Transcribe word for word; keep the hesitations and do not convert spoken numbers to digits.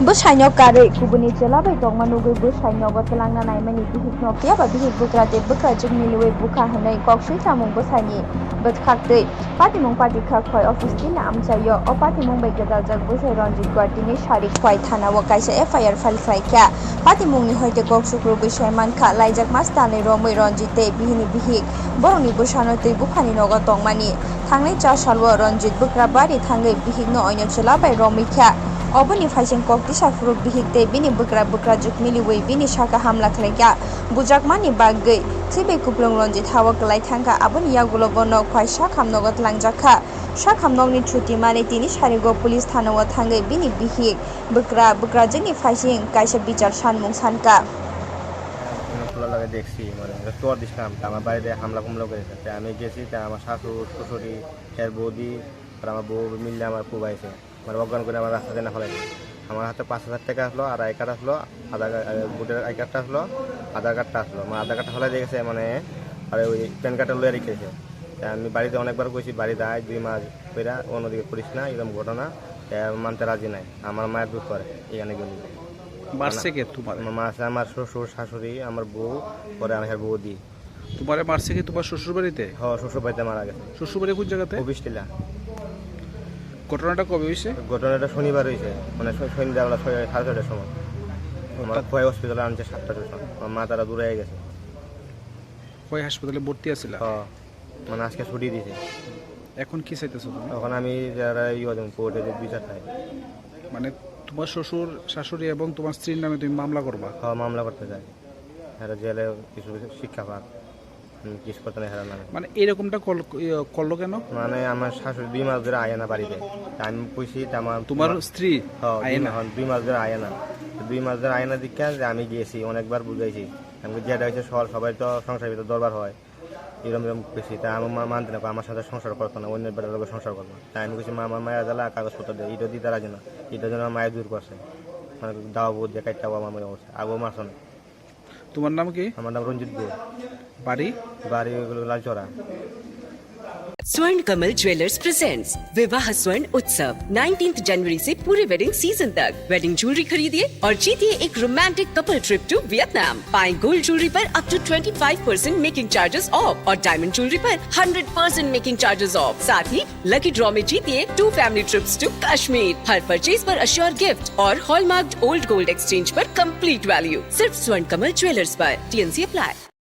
Bwsaino karwi kubuni chwla bai tongma nugwi bwsai nogo twlangna naimani bihikno phiya ba bihik bwkra tei bwkrajwk miliwi bukha hwnwi kok swi chamung bwsaini bwthaktwi patimung pati kha khoi office tini amchaio. O patimung bai gwdaljak bwsai Ranjit Guwahati ni Sarik Khwai thana o kaisa F I R file khlai kha. Patimung ni hoite kok sukrubwi sai mankha, laijakma swtalni romwi Ranjit tei bihini bihik borokni bwsano twi buphani nogo tongmani. Thangnai cha salo Ranjit bwkra bari thangwi bihikno oino chwla bai romwi kha. Oboni phaising kok tisa phuru bihik tei bini bwkra bwkrajwk miliwi bini saka hamla khlai kha. Bujakmani bagwi khibi kupulung Ranjit ha-o kwlai thang kha, aboni yagulo bono Khwai sak hamnogo tlangjak kha. Sak hamnokni chuti manwi tini Sarigo police thana-o thangwi bini bihik, bwkra, bwkrajwkni phaising kaisa bichar sanmung san kha. Ano khula lage দেখছি, মানে, চোর দিছিলাম, তা আমার বাড়িতে হামলা কুমলা করেছে। তা আমি গেছি, তা আমার শাশুড়, শ্বশুরি, এর বৌদি, আর আমার বউ মিলে আমার খুব আইছে। মানে, অজ্ঞান করে আমার রাস্তা দিয়ে না ফেলাইছে। আমার হাতে পাঁচ হাজার টাকা আসলো, আর আই কার্ড আসলো, আধার কার্ড, আহ, ভোটার আই কার্ডটা আসলো, আধার কার্ডটা আসলো। আমার আধার কার্ডটা ফেলাই দিয়ে গেছে, মানে, আর ওই প্যান কার্ডটা লয়ে রেখেছে। তা আমি বাড়িতে অনেকবার কইছি, বাড়ি দায় দুই মাস কইরা অন্যদিকে করিস না, এরকম ঘটনা। তা মানতে রাজি নাই, আমার মায়ের দুধ করে এখানে গেলে। মারছে কে তোমার? মা-, মারছে আমার শ্বশুর, শাশুড়ি, আমার বউ, পরে আমার বৌদি। তোমারে মারছে কি তোমার শ্বশুর বাড়িতে? হ, শ্বশুর বাড়িতে মারা গেছে। শ্বশুর বাড়ি কোন জায়গাতে? অফিস টিলা। ঘটনাটা কবে হইছে? ঘটনাটা শনিবার হইছে, মানে শ-, সন্ধ্যাবেলা ছয়, সাড়ে ছয়টার সময়। আমার খোয়াই হসপিটালে আনছে সাতটার সময়। আমার মা তারা দূরে গেছে। খোয়াই হাসপাতালে ভর্তি আছিলা? হ, মানে আজকে ছুটি দিছে। এখন কি চাইতেছো তুমি? এখন আমি যারা ইয়ে কোর্টে বিচার চাই। মানে তোমার শ্বশুর, শাশুড়ি এবং তোমার স্ত্রীর নামে তুমি মামলা করবা? হ, মামলা করতে চাই। এরা জেলে কিছু শিক্ষা পাক। হুম, কিছু করতে নেই এরা নামে। মানে এরকমটা কল-, ইয়ে, করলো কেন? মানে আমার শাশুড়ি দুই মাস ধরে আয় না বাড়িতে। তা আমি কইছি, তা আমার তোমার স্ত্রী হ্যাঁ, দুই আয় না? মা-, হ্যাঁ, দুই মাস ধরে আয় না। তো দুই মাস ধরে আয় না দিকে যে আমি গেছি, অনেকবার বুঝাইছি। আমি যেটা হয়েছে সব, সবাই তো সংসার ভিতরে দরবার হয়। এরম এরম কইছি, তা আমার মা মানতে না, আমার সাথে সংসার করতো না, অন্য বেটার লগে সংসার করবো। তাই আমি কইছি, "মা, আমার মায়ের জ্বালা কাগজপত্র দে।" এটা দিতে রাজি না। এটা জন্য আমার মায়ের দূর করছে। মানে দাও বউ দিয়ে কাটতে আমার মায়ের অবস্থা। আগেও মারছে না। তোমার নাম কি? আমার নাম রঞ্জিত গুহ। বাড়ি? বাড়ি হলো লালচরা। स्वर्ण कमल ज्वेलर्स प्रेजेंट्स विवाह स्वर्ण उत्सव, नाइनटीन्थ जनवरी से पूरे वेडिंग सीजन तक। वेडिंग ज्वेलरी खरीदिए और जीतिए एक romantic couple trip to Vietnam. पाएं गोल्ड ज्वेलरी पर up to twenty five percent making charges off और डायमंड ज्वेलरी पर hundred percent making charges off. साथ ही लकी ड्रॉ में जीतिए two family trips to Kashmir. हर परचेज पर अश्योर गिफ्ट और हॉलमार्क्ड ओल्ड गोल्ड एक्सचेंज पर कंप्लीट वैल्यू। सिर्फ स्वर्ण कमल ज्वेलर्स पर। TNC apply.